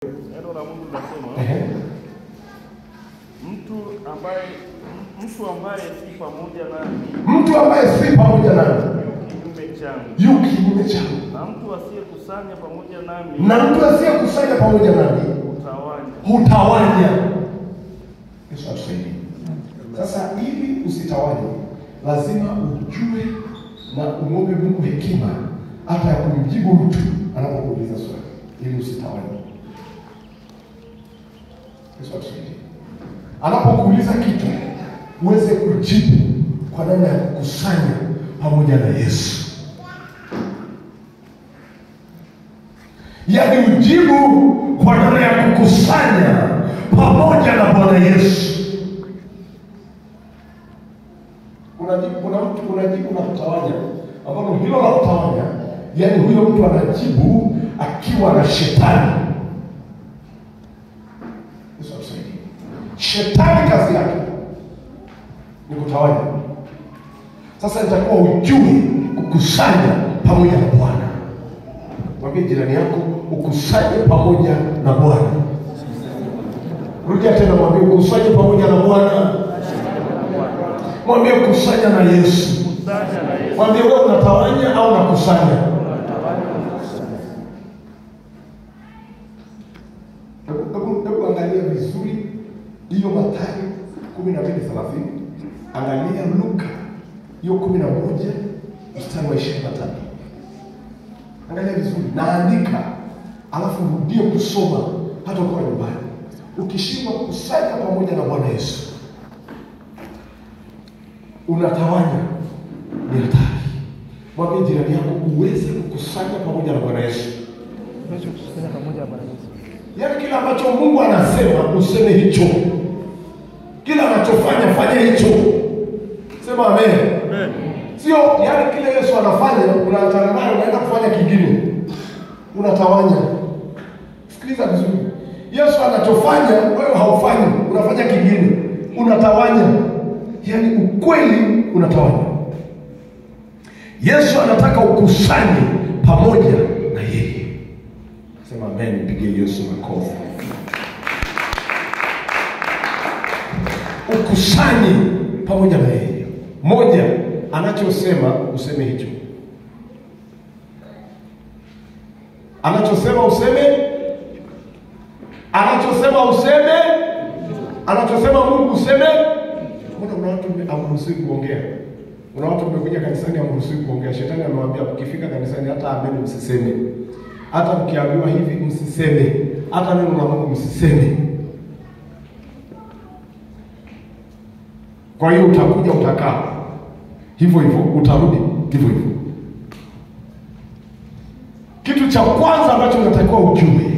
Neno la Mungu linasema mtu ambaye si pamoja nami, mtu ambaye si pamoja nami yu kinyume changu, yu kinyume changu. Na mtu asiyekusanya pamoja nami, na mtu asiyekusanya pamoja nami hutawanya. Hutawanya. Yesu atusaidie. Sasa ili usitawanye, lazima ujue na umwombe Mungu hekima hata ya kumjibu mtu anapokuuliza swali, ili usitawanye. Yesu atusaidie. Anapokuuliza kitu uweze kujibu kwa namna ya kukusanya pamoja na Yesu. Yaani ujibu kwa namna ya kukusanya pamoja na Bwana Yesu. Kuna mtu unajibu na kutawanya, ambalo hilo la kutawanya, yaani huyo mtu anajibu akiwa na shetani. Yesu atusaidie. Shetani kazi yake ni kutawanya. Sasa itakuwa ujue kukusanya pamoja na Bwana. Mwambie jirani yako ukusanye pamoja na Bwana. Rudia tena, mwambie ukusanye pamoja na Bwana. Mwambie kusanya na Yesu. Mwambie wewe unatawanya au unakusanya? Hebu angalia vizuri hiyo Mathayo 12:30. Angalia Luka hiyo 11 mstari wa 23. Angalia vizuri, naandika alafu rudie kusoma hata ukiwa nyumbani. Ukishindwa kukusanya pamoja na Bwana Yesu, unatawanya, ni hatari. Mwambie jirani yako uweze kukusanya pamoja na Bwana Yesu. Uweze kukusanya pamoja na Bwana Yesu. Yaani kila ambacho Mungu anasema useme hicho. Kila anachofanya fanya hicho. Sema amen. Amen. Sio yaani kile Yesu anafanya unaachana naye unaenda kufanya kingine. Unatawanya. Sikiliza vizuri. Yesu anachofanya wewe haufanyi, unafanya kingine. Unatawanya. Yaani ukweli unatawanya. Yesu anataka ukusanye pamoja na yeye. Sema amen, pigie Yesu makofi. Ukusanye pamoja na yeye. Moja, anachosema useme hicho. Anachosema useme. Anachosema useme. Anachosema Mungu useme. Mbona kuna watu hamruhusiwi kuongea? Kuna watu mmekuja kanisani hamruhusiwi kuongea. Shetani amewaambia mkifika kanisani hata amen msiseme. Hata mkiambiwa hivi msiseme. Hata neno la Mungu msiseme. Kwa hiyo utakuja utakaa hivyo hivyo, utarudi hivyo hivyo. Kitu cha kwanza ambacho unatakiwa ujue,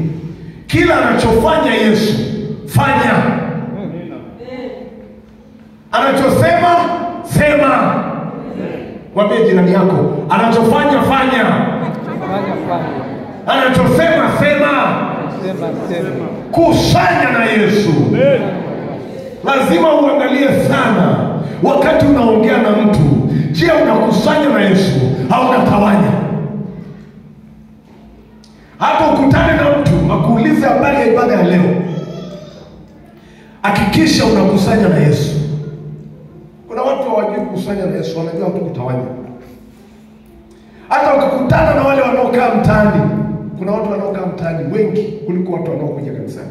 kila anachofanya Yesu fanya. Anachosema sema. Mwambie jirani yako, anachofanya fanya. Anachosema sema. Sema. Kusanya na Yesu. Lazima uangalie sana wakati unaongea na mtu. Je, unakusanya na Yesu au unatawanya? Hata ukutane na mtu akuulize habari ya ibada ya leo, hakikisha unakusanya na Yesu. Kuna watu hawajui kukusanya na Yesu, wanajua tu kutawanya. Hata ukikutana na wale wanaokaa mtaani, kuna watu wanaokaa mtaani wengi kuliko watu wanaokuja kanisani.